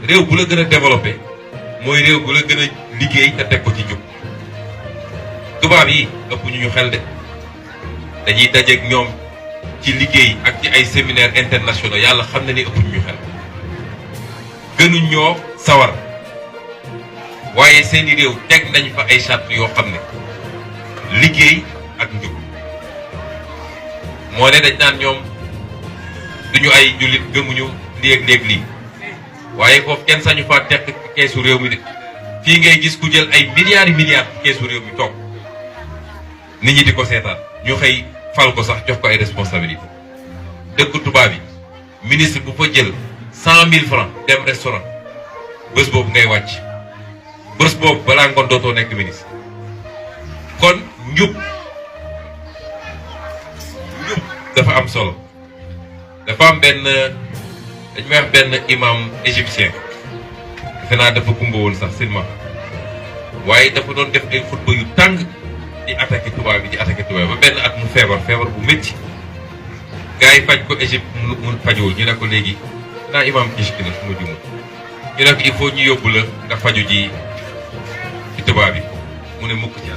réew bu la gën a développé mooy réew bu la gën a liggéey te teg ko ci jub. tubaab yi ëpp ñu xel de dañuy dajeeg ñoom ci liggéey ak ci ay séminaire internationaux yàlla xam na ni ëpp ñu xel gënuñ ñoo sawar waaye seeni réew teg nañ fa ay charte yoo xam ne liggéey ak njub moo ne dañ naan ñoom duñu ay jullit gëmuñu léeg-léeg lii waaye foofu kenn sañu faa tekk keesu réew mi de fii ngay gis ku jël ay milliards keesu réew mi toog nit ñi di ko seetaan ñu xëy fal ko sax jox ko ay responsabilité dëkk tubaab yi ministre bu fa jël 100 000 francs dem restaurant bés boobu ngay wàcc bés boobu balaa ngoon dootoo nekk ministre. kon njub dafa am solo dafa am benn dañ may wax benn imam égyptien defe naa dafa kumba woon sax silma waaye dafa doon def ay xutba yu tàng di attaqué tubaab bi ba benn at mu feebar bu métti gars yi faj ko Égypte mun fajowul ñu ne ko léegi naa imam kishki na su ma jumul ñu ne ko il faut ñu yóbbu la nga faju ji ci tubaab bi mu ne mukk ci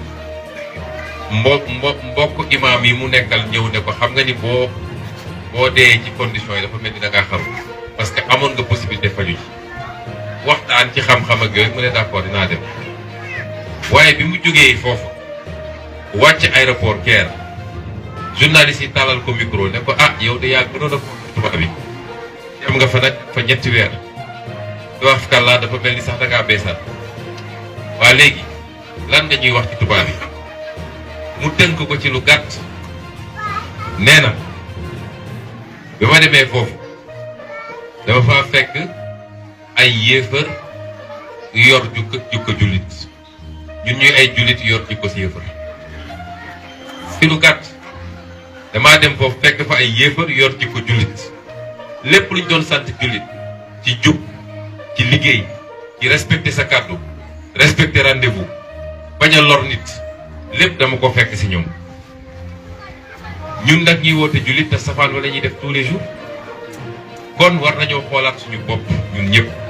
mbokk imam yi mu nekkal ñëw ne ko xam nga ni boo dee ci condition yi dafa mel ni da ngaa xaru parce que amoon nga possibilité faju ji waxtaan ci xam-xam ak yooyu mu ne d'accord dinaa dem waaye bi mu jógee foofu wàcc aéroport Caire journaliste yi tàllal ko micro ne ko ah yow de yaa gënoon a tubaab bi dem nga fa nag fa ñetti weer wax kàllaa dafa mel ni sax da ngaa beesal waa léegi lan nga ñuy wax ci tubaab bi mu tënk ko ci lu gàtt nee na bi ma demee foofu dama faa fekk ay yéefar yor jukko jullit ñun ñuy ay jullit yor jukko si yéefar ci lu gàtt damaa dem foofu fekk fa ay yéefar yor jukko jullit lépp luñ doon sant jullit ci jub ci liggéey ci respecter sa kàddu respecter rendez-vous bañ a lor nit lépp dama ko fekk ci ñoom ñun nag ñuy woote jullit te safaan wala ñuy def tous les jours kon war nañoo xoolaat suñu bopp ñun ñëpp